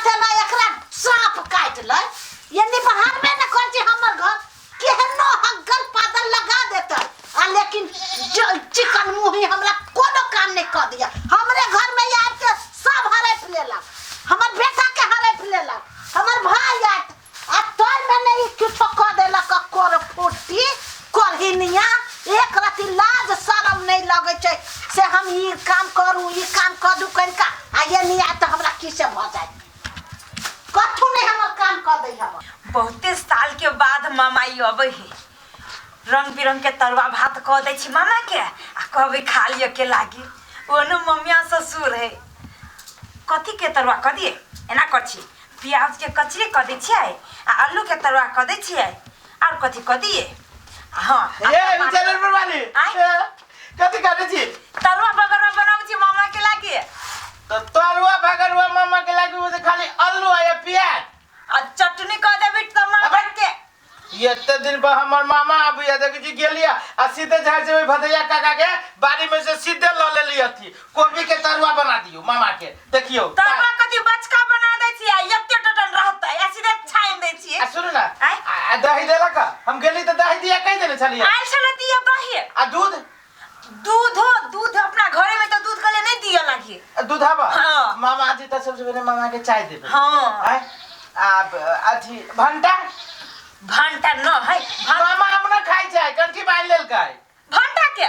तेना एकरा साँप काटि लै। ये निबहारबे ने करै छै हमर घर, केहनो हग्गल पादल लगा देतै आ लेकिन चिकन मुँही हमरा कोनो काम नहि कऽ दिया। हमरे घरमे आबि के सब हड़पि लेलक, हमर बेटाके हड़पि लेलक, हमर भाय आयत आ तोहिमे नहि किछो कऽ देलक। कर फुट्टी करहिनिया, एक रति लाज शरम नहि लगै छै से हम ई काम करू ई काम कऽ दू कनिका आ ये नहि आयत तऽ हमरा की से भऽ जायत, कथू नहि हमर काम कऽ दै हमर। बहुते साल के बाद मामा ई अबै है, रंग बिरंग के तरुआ भात कऽ दै छी मामा के आ कहबै खा लिअ के लागी। ओनो ममिया ससुर है, कथी के तरुआ कऽ दिए? एना कर छी, प्याज के कचरी कऽ दै छियै आ आलू के तरुआ कऽ दै छियै, आर कथी कऽ दिए? हाँ। ए चैनल वाली। आँय? ए, कथी करै छी? तरुआ बगरवा बनाबै छी मामा के लागी। तो तरुआ भगरुआ मामा के लागी, वो तो खाली आलू आ या प्याज आ चटनी कऽ देबै टमाटर के। एते दिन पर हमर मामा आबैया, देखै छी गेलिया आ सीधे झाड़ से ओहि भदैया काका के बाड़ी में से सीधे लऽ लेली अथी कोबी के तरुआ बना दियौ मामा के, देखियौ। तरुआ कथी, बचका बना दै छियै, एते टटन रहतै आ सीधे छानि दै छियै। आ सुनू ना। आँय? आ दही देलक? हम गेली तऽ दही दिया कहि देने छलियै। आयल छलै दिया दही। आ दूध? दूधो, दूध अपना घरे में तो दूध कले नहीं दिया लागी। आ दूध आबा? हाँ। मामा जी तऽ सबसे पहिले मामा के चाय देबै। हाँ। आँय? आ अथी भंटा? भंटा न है। मामा अपना खाइ छै, कंठी बान्हि लेलकै। भंटा के?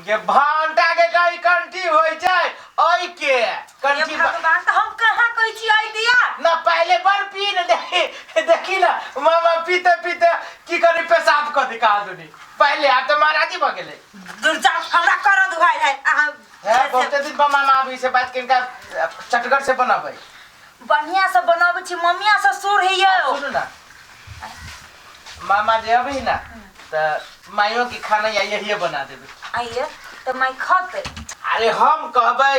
के भंटा के कई कंठी होइ छै, ओइ के कंठी। ये भगवान, तऽ हम कहाँ कहै छी ऐ दिया। ना पहले बड़ पी ने देखी, देखी ना मामा पीते पीते की करी, पेशाब कऽ दी कहा दुनी पहले, आब तऽ महाराजी भऽ गेलै। दूर जा, हमरा करऽ दुहाइ है अहाँ। है बहुते दिन पर मामा आबी से बात किनका चटगर से बनाबै। बढ़िया से बनाबै छी, मम्मिया ससुर है यौ। सुनू ना, मामा जे अभी ना तऽ माइयो के खाना या यही बना देबै। आइए तऽ माइ खतै? अरे हम कहबै,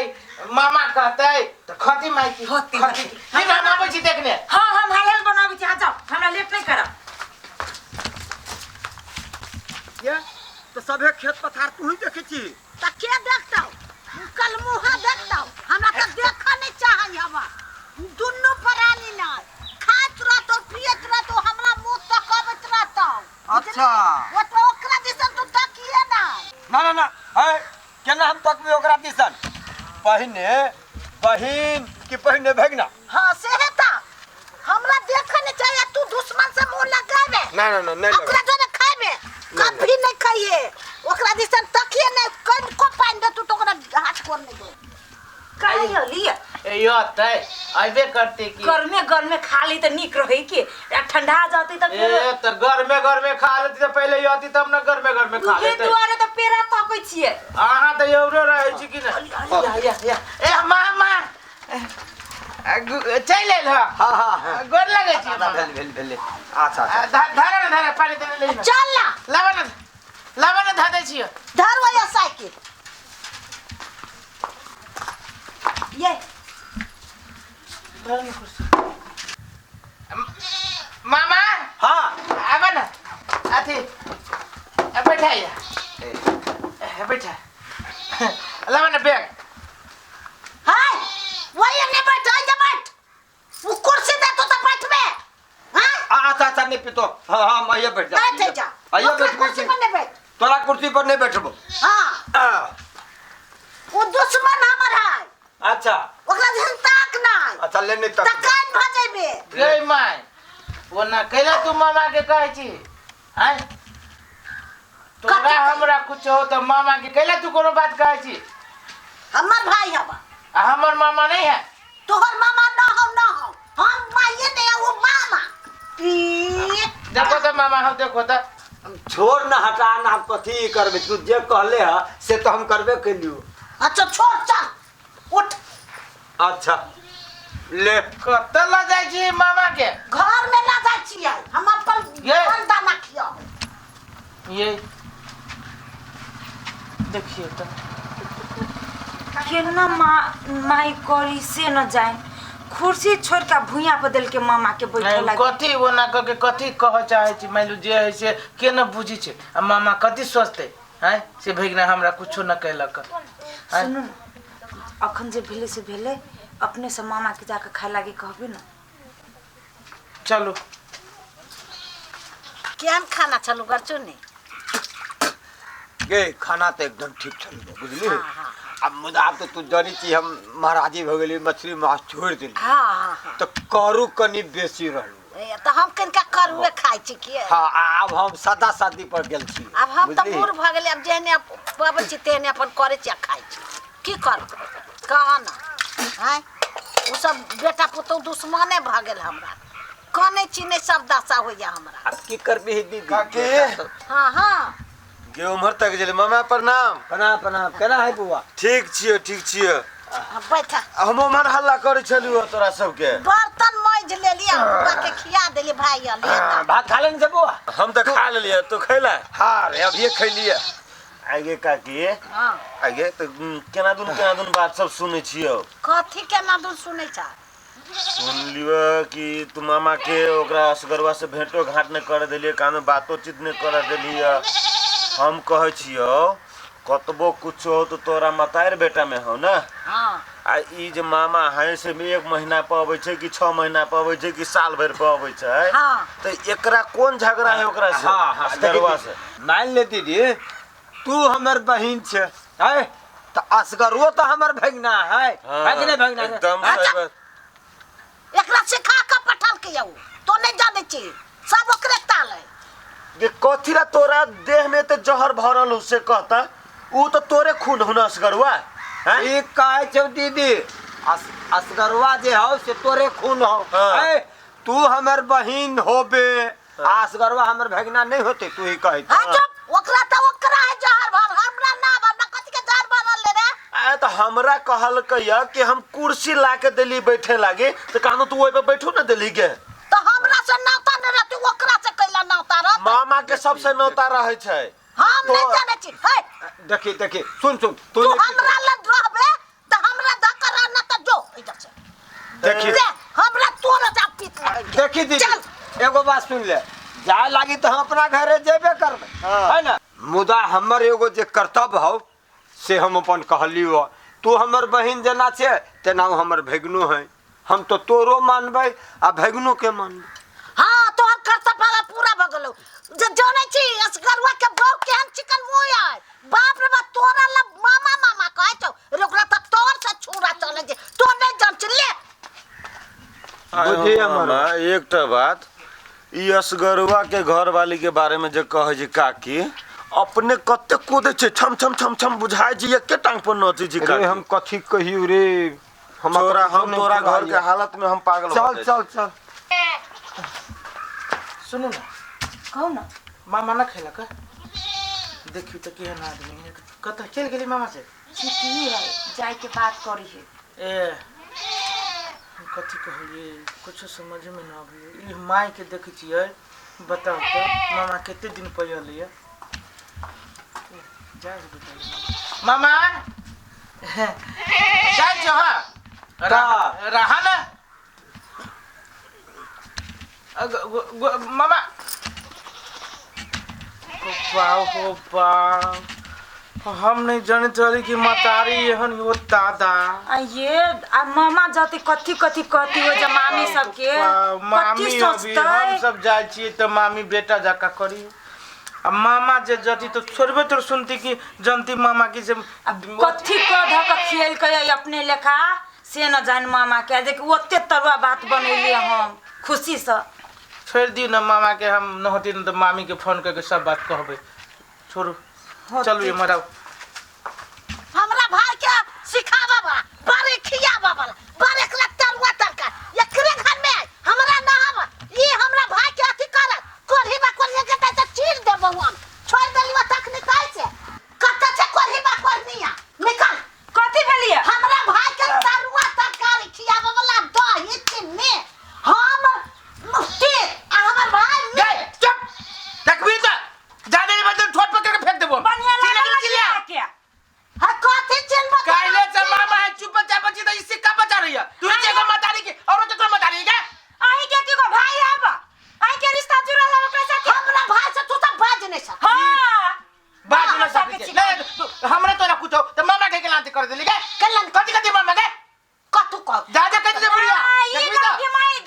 मामा कहतै तऽ खती माइ की। खती, खती। खती। नहीं, हम आबै छी देखने। हाँ, हम हाल हाल बनाबै छी, हाँ जाओ, हमरा लेट नहीं करब। ये तो सभे खेत पथार तू ही देखै छी? तऽ के देखतौ? कल मुँह देखतौ? हमरा तऽ देखऽ नहीं चाहै हवा दुनू प्राणी। नहीं खाइत रहतौ पियत रहतौ, हमरा मुँह तकबैत रहतौ। अच्छा। वो तो ओकरा दिसन तू तकिए ना। ना ना ना है, केना हम तकबै ओकरा दिसन? पहिने बहिन कि पहिने भगिना? हाँ से है ता हमरा देखऽ नहीं चाहिए, तू दुश्मन से मुँह लगाबे। ना ना ना नहीं। ओकरा जोरे खाइबे कभी नहीं खाइए, ओकरा दिसन तकिए नहीं, कनिको पानि दे तू तो ओकरा हाथ गोर नहीं दे। काहे लिअ? यो तै अबे करते की। गर्मे गर्मे खा ली तऽ नीक रहै के, आ ठंडा जाते तऽ फेर। ए तऽ गर्मे गर्मे खा लेती तऽ पहिले यती तब ने गर्मे गर्मे खा उहे लेते। दुआरे तऽ पेड़ा तकै छियै। अहाँ तऽ एवरो रहै छी कि ने? या या या ए मामा चलि आयल। हँ। हाँ हाँ हाँ गोर लगै छी मामा। भेल भेल भेल, अच्छा अच्छा। धरा ने, धरा पानि देने ले। चल ना। लाबऽ ने, लाबऽ ने, धऽ दै छियौ। धर वही साइकिल ये। मामा। हाँ। आबऽ ने, अथी बैठा या बैठा, लाबऽ ने बैग। हाय, वही नहीं बैठ, आई जा बैठ, वो कुर्सी दे तो तो बैठबे। हाँ। अच्छा अच्छा, नहीं पीतो। हाँ हाँ, हम आइए बैठ जा। बैठ जा। आइए। ओकरा बैठ कुर्सी पर नहीं बैठ। तोरा कुर्सी पर नहीं बैठबो। हाँ। वो दुश्मन हमर है। अच्छा। ओकरा जहन ताक नहीं। अच्छा, ले नहीं तक। तकान भ जेबे। गे my, ओना कैला तू मामा के कहै छी? आँय, तोरा कथी? हमरा कुछ हो तऽ मामा के कैला तू कोनो बात कहै छी? हमर भाई हवा। आ हमर मामा नहीं है? तोहर मामा न हो, न हो, हम माइये नहीं है, वो मामा ई। देखो तऽ मामा, हम देखो तऽ। छोड़ ना, हटा ना, हम कथी करबे? तू जे कहले ह से तो हम करबे कैलियो। अच्छा छोड़, चल उठ। अच्छा ले। कतऽ लऽ जाइ छी मामा के? घर में ला जाइ छियै हम अपन। ये। दाना खियाओ। ये देखियौ तऽ। केना माँ माई करी से न जाए, कुर्सी छोड़ के भुइया पर देलके मामा के बैठे लागी। कथी ओना कऽ के कथी कहऽ चाहै छी? मानि लियौ जे हइ से के न बुझै छै, आ मामा कथी सोचतै? आँय, से भगिना हमरा कुछो न कयलक। आँय? सुनू ने, अखन जे भेलै से भेलै, अपने से मामा के जाके खाए लागी कहबे ना। चलो केहन खाना छलू गरचुनी? गे खाना तऽ एकदम ठीक छल, बुझली? हाँ, हाँ। अब मुदा आब तऽ तू जानै छी हम महाराजी भऽ गेली, मछली माछ छोड़ि देली। हाँ हाँ हाँ। तऽ करू कनि बेसी रहलू। ए, तऽ हम कनिका करुए खाइ छी की। हाँ, आब हम सादा सादी पर गेल छी। आब हम तऽ बुझली? बूढ़ भऽ गेली, आब जेहने पबै छी तेहने अपन करै छी आ खाइ छी। की करब कह ना? आँय, ओ सब बेटा पुतहु दुश्मने भऽ गेल हमरा। कनै छी नहि, सब दशा होइया हमरा। आब की करबिही दीदी? काकी। हाँ हाँ। गे उम्हर तक गेलै। मामा प्रणाम। प्रणाम प्रणाम। केना है बौआ? ठीक छियो, ठीक छियो। हाँ, बैठा। हम उम्हर हल्ला करै छलियो तोरा सबके। बर्तन माँजि लेली आ बौआ के खिया देली। भाई अली हाँ, भात खा लेने छै बौआ? हम तऽ खा लेलियै, तू खैला? हाँ रे, अभिये खैलियै। आगे काकी। हाँ। आगे तऽ केना दुन केना दुन बात सब सुनै छियो। कथी केना दुन सुनै छ? सुन लियो कि तू मामा के ओकरा असगरवा से भेंटो घाट नहीं कर देलियै, कानो बातोचीत नहीं कर देलियै। हम कहै छियो कतबो कुछ हो तो तोरा मतार बेटा में हो ना। हाँ। आ ई जे मामा है से 1 महीना पर अबै छै कि 6 महीना पर अबै छै कि साल भरि पर अबै छै। हाँ। तऽ एकरा कोन झगड़ा है ओकरा से? हाँ हाँ, असगरवा से। मान ले दीदी, तू हमर बहिन छै है तऽ असगरवो तऽ हमर भगिना है। हाँ, है कि नहीं भगिना? एकदम सही बात। एकरा सिखा के पठाल के यौ तो नहीं जानै छी, सब ओकरे ताल है। ये कथी ला तोरा देह में ते जहर भरल हो से कहता, ऊ तो तोरे खून हो ना असगरवा। हैं? ई कहै छौ दीदी, असगरवा जे हौ से तोरे खून हौ। हाँ। है, तू हमर बहिन होबे, आ असगरवा हमर भगिना नहीं होते, तू ही कहै। हाँ चुप, ओकरा तऽ ओकरा है जहर भर, हमरा ना भर ना। कथी के जहर भरल ले रे? आ तो हमरा कहलकै कि हम कुर्सी ला के देली बैठे लागे, तो कहनो तू ओइ पे बैठू ना देली के। तो हमरा से नाता नहीं रहती, ओकरा से कैला नाता रहत? मामा के सबसे नौता रहै छै। हम नहीं जानै छी। हे देखी देखी, सुन सुन, तू हमरा लग रहबे तऽ हमरा धक्का रहना तऽ जो इधर से। देखी दे हमरा तोरा जा पीत लगे। देखी दीदी, चल। एगो बात सुन ले, जाए लागी तो हम अपना घरे जेबे करबै। हाँ। है ना? मुदा हमर एगो जे कर्तव्य हौ से हम अपन कहलियो, तू हमर बहिन जेना छै तेना हमर भगिनो है, हम तो तोरो मानबै आ भगिनो के मानबै। हाँ, तोहर कर्तव्य वाला पूरा भऽ गेलौ। जे जानै छी असगरवा के बहू केहन चिकन मुँह है, बाप रे बाप, तोरा लग मामा मामा कहै छौ रे, ओकरा तऽ तोर से छुरा चलै छै, तो नहीं जान छी ले। बुझी हमर। मामा, एकटा बात, ई असगरवा के घर वाली के बारे में जे कहै छै काकी, अपने कते कूदै छै, छम छम छम छम बुझाइ छै, एके टांग पर नचै छै रे काकी। हम कथी कहियौ रे, हम तोरा हम तोरा घर के हालत में हम पागल चल भऽ जाइ चल चल। सुनू ना। कहू ना। मामा ना खेलक? देखियो तऽ केहन आदमी है, कतऽ चलि गेली मामा से? छुट्टी है, जाय के बात करी है। ए हम कथी कहलियै कुछो समझ में ना अबैया। ई माय के देखै छियै, बताउ तऽ मामा कते दिन पर अयलैया। जाय से बताइए मामा। जाइ छियौ। हाँ रहा ना मामा। बाप हो बाप, हम नहीं जानैत रहली कि मतारी एहन हो दादा। आ ये आ मामा जाते कथी कथी कहती हो जे मामी सबके बाप, कथी मामी अभी सोचतै? हम सब जाइ छियै तऽ मामी बेटा जकाँ करी, आ मामा जे जती तऽ छोड़बे तोर सुनती कि जनती मामा की से आ कथी कह धऽ के खियलकै अपने लेखा से न जान मामा के, देख ओते तरुआ भात बनेलियै हम खुशी से। छोड़ि दियौ ने मामा के, हम न होती ने तऽ मामी के फोन करके सब बात कहबै। छोड़ू, चलू एम्हर आउ। हमरा भाई के सिखाबा बा, बड़े खियाबा बा, बड़े एकरा तरुआ तरका एकरे घर में हमरा ना आब। ई हमरा भाई के अथी करत कोढ़ी बा कोढ़ी के त चीर देबौ हम। छोड़ देलियो तखनी ताई से कत छै कोढ़ी बा कोढ़निया निकल। कथी भेलिए? हमरा भाई के तरुआ तरकारी खियाबा वाला दही चीनी हम मुफ्ती आ हमर भाई गए चुप देखबी त जाने बदल ठोट पकड़ के फेंक देबो। बढ़िया चिल्ला लागल चिल्ला।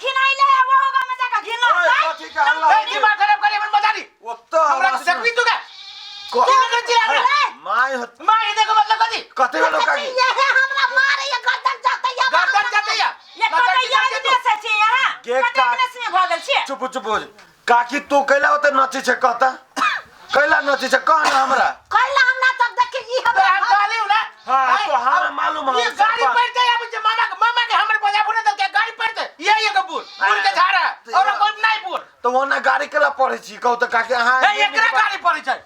घिनाइले है वो होगा में जाकर घिना ओए, कथी के हल्ला ए, दिमाग खराब करे अपन मतारी ओतऽ हमरा आवाज देखबी तू के क- की लगन चिल्ला रहे माय होत- माय देखो मतलब कथी कथी भेलो काकी ये हमरा मारे ये गर्दन जाते या गर्दन जाते या ये कते याद ने से छी यहाँ के कते का- दिन से भऽ गेल छी चुप चुप हो जा। काकी तू कैला ओते नची छै कहता कैला नची छै कह ना हमरा कैला हम ना तब देखी ई तो हमरा हम कहली ना हाँ, तो हमरा मालूम है, ये गाड़ी सब बात। पड़ जाए अब जे मामा के मामा के हमर बजा पुने दल के गाड़ी पड़ जाए ये के बूढ़ बूढ़ के झाड़ा और कोई नहीं बूढ़ तो ओना गाड़ी केला पढ़ै छी कहू तऽ काकी अहाँ ए एकरा गाड़ी पड़ै छै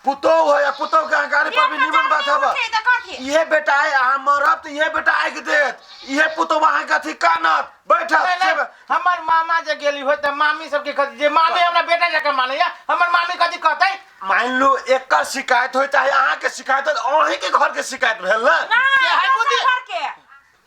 पुतोह हो या पुतोह के अहाँ गाड़ी पर भी निमन बात हब तऽ कथी इहे बेटा आइ अहाँ मरब तऽ इहे बेटा आगि देत इहे पुतोह अहाँके अथी कानत बैठत नहीं, नहीं, से- हमर मामा जे गेली हो त मामी सबके कहती जे मामी हमरा बेटा जकाँ मानैया हमर मामी कथी कहतै मान लू एकर शिकायत होय चाहे अहाँके शिकायत होय अहींके घर के शिकायत भेल ने ना के है बुद्धि? घर के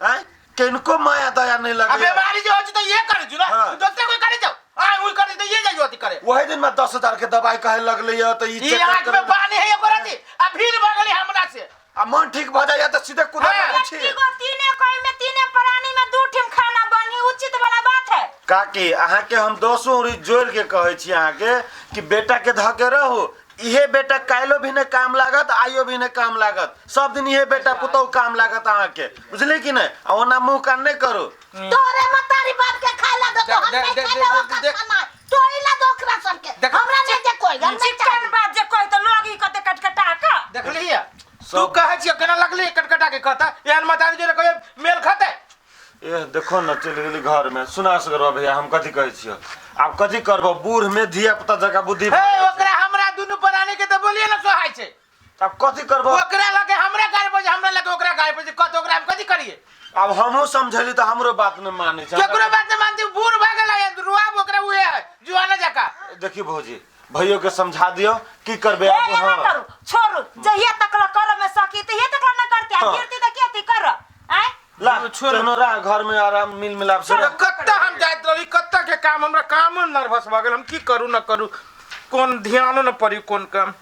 आँय किनको माया दया नहीं आ लगे बीमारी जे होइ छै त ये करै छु ना हाँ। दोसरे कोई करै जाओ आ ओइ करै त ये जाइ अथी करे वही दिन में 10,000 के दवाई कहे लगले ये तऽ ई ई चेकअप आँख में करे- पानी है ओकर अथी आ भीड़ भऽ गेली हमरा से आ मन ठीक भऽ जाइए तऽ सीधे कुदा हाँ। लगै छी एगो तीने कोई में तीने प्राणी में दू ठिम खाना बनी उचित वाला बात है काकी अहाँके हम दसो उरी जोड़ के कहै छी अहाँके कि बेटा के धऽ के रहू इहे बेटा काल्हिो भी ने काम लागत आइयो भी ने काम लागत सब दिन इहे बेटा पुतोह काम लागत अहाँके बुझलियै कि नहि आ ओना मुँह कान नहि करू तोरे मतारी बाप के खाए ला दो तो हम दे- नहीं दे- खाए दे- ला दे- ओकर दे- खाना तो ही ला दो ओकरा सब के देख- हमरा नहीं दे कोई हम नहीं चिकन चाही बात जे कहि तऽ लोग ही कते कटकटा कऽ देखली है तू कहै छियै केना लगली कटकटा के कहता एहन मतारी जोरे कहियो मेल खतै ए देखो न चलि गेली घर में सुना सगरबा भैया हम कथी कहै छियौ आब कथी करबो बूढ़ में धिया पुता जकाँ बुद्धि हे ओकरा हमरा दुनू प्राणी के तऽ बोलिए न सोहाय छै आब कथी करबो ओकरा लगे हमरा गाड़ी पर हमरा लगे ओकरा गाड़ी पर कत ओकरा हम कथी करिए आब हमहूँ समझेली तऽ हमरो बात नहि मानै छै केकरो बात नहीं मानती बूढ़ भऽ गेलै रुआब ओकरा उहे है जुआना जका देखी भौजी भैयो के समझा दियौ की करबै ए आब एना हाँ करू छोड़ू जहिया तक ल कर में सकी तहिया तक ल न करते आ हाँ। गिरती तऽ के कर आय ला छोड़। तहनो रह घर में आराम मिल मिलाप से रह। कत्ता हम जाइत रही कत्ता के काम हमरा काम नर्वस भऽ गेल हम की करू न करू कोन ध्यानो न पड़ी कोन काम।